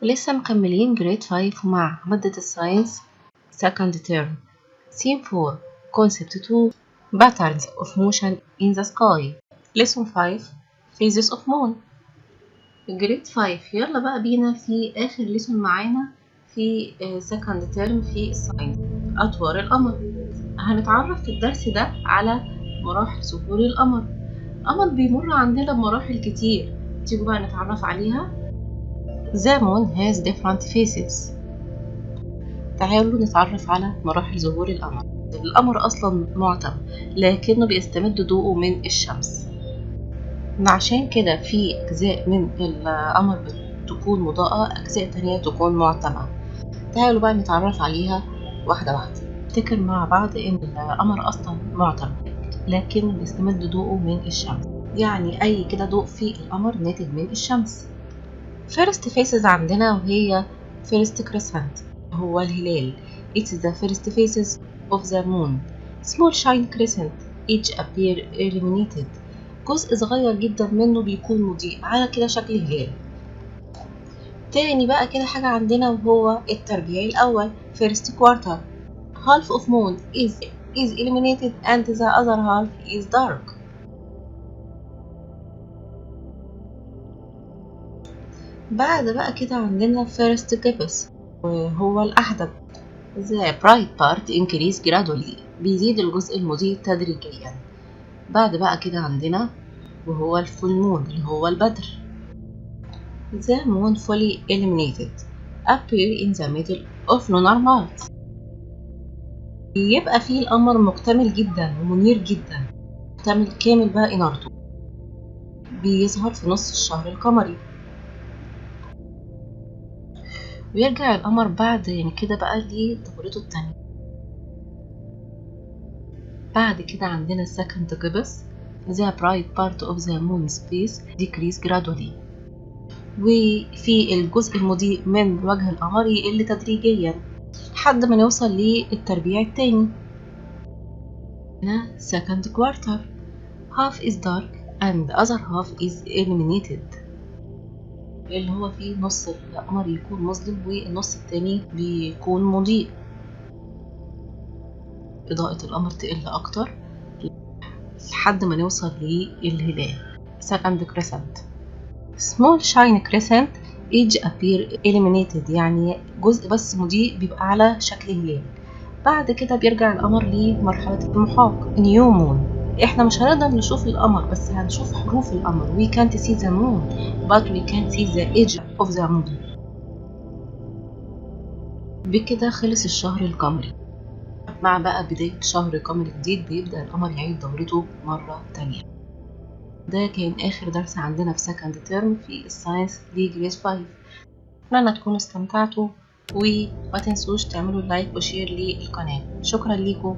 ولسه مكملين grade 5 مع مادة ال science second term، theme 4، concept 2، patterns of motion in the sky، lesson 5، phases of moon. grade 5، يلا بقى بينا في آخر lesson معانا في second term في ال science، أطوار القمر. هنتعرف في الدرس ده على مراحل ظهور القمر. القمر بيمر عندنا بمراحل كتير، تيجوا بقى نتعرف عليها. The moon has different phases. تعالوا نتعرف على مراحل ظهور القمر. القمر أصلا معتم، لكنه بيستمد ضوءه من الشمس، عشان كده في أجزاء من القمر بتكون مضاءة، أجزاء تانية تكون معتمة. تعالوا بقى نتعرف عليها واحدة واحدة. نفتكر مع بعض إن القمر أصلا معتم، لكن بيستمد ضوءه من الشمس، يعني أي كده ضوء في القمر ناتج من الشمس. first phases عندنا وهي first crescent، هو الهلال. It's the first phases of the moon. small shine crescent edge appear illuminated. جزء صغير جدا منه بيكون مضيء على كده شكل هلال. تاني بقى كده حاجة عندنا وهو التربيع الأول، first quarter. half of moon is illuminated and the other half is dark. بعد بقى كده عندنا first gibbous وهو الأحدب. the bright part increase gradually، بيزيد الجزء المضيء تدريجيا. بعد بقى كده عندنا وهو ال full moon اللي هو البدر. the moon fully illuminated appear in the middle of lunar month. يبقى فيه القمر مكتمل جدا ومنير جدا، مكتمل كامل بقى إنارته، بيظهر في نص الشهر القمري. ويرجع القمر بعد يعني كده بقى لدورته التانية. بعد كده عندنا second gibbous. the bright part of the moon's face decrease gradually، وفي الجزء المضيء من وجه القمر يقل تدريجيا لحد ما نوصل للتربيع التاني. هنا second quarter، half is dark and the other half is illuminated، اللي هو فيه نص القمر يكون مظلم والنص التاني بيكون مضيء. إضاءة القمر تقل أكتر لحد ما نوصل للهلال second crescent. small shine crescent edge appear illuminated، يعني جزء بس مضيء بيبقى على شكل هلال. بعد كده بيرجع القمر لمرحلة المحاق new moon. احنا مش هنقدر نشوف القمر، بس هنشوف حروف القمر. we can't see the moon but we can see the edge of the moon. بكده خلص الشهر القمري. مع بقى بداية شهر قمري جديد بيبدأ القمر يعيد دورته مرة تانية. ده كان آخر درس عندنا في second term في ال science ل grade 5. أتمنى تكونوا استمتعتوا، وما تنسوش تعملوا like و share للقناة. شكرا ليكم.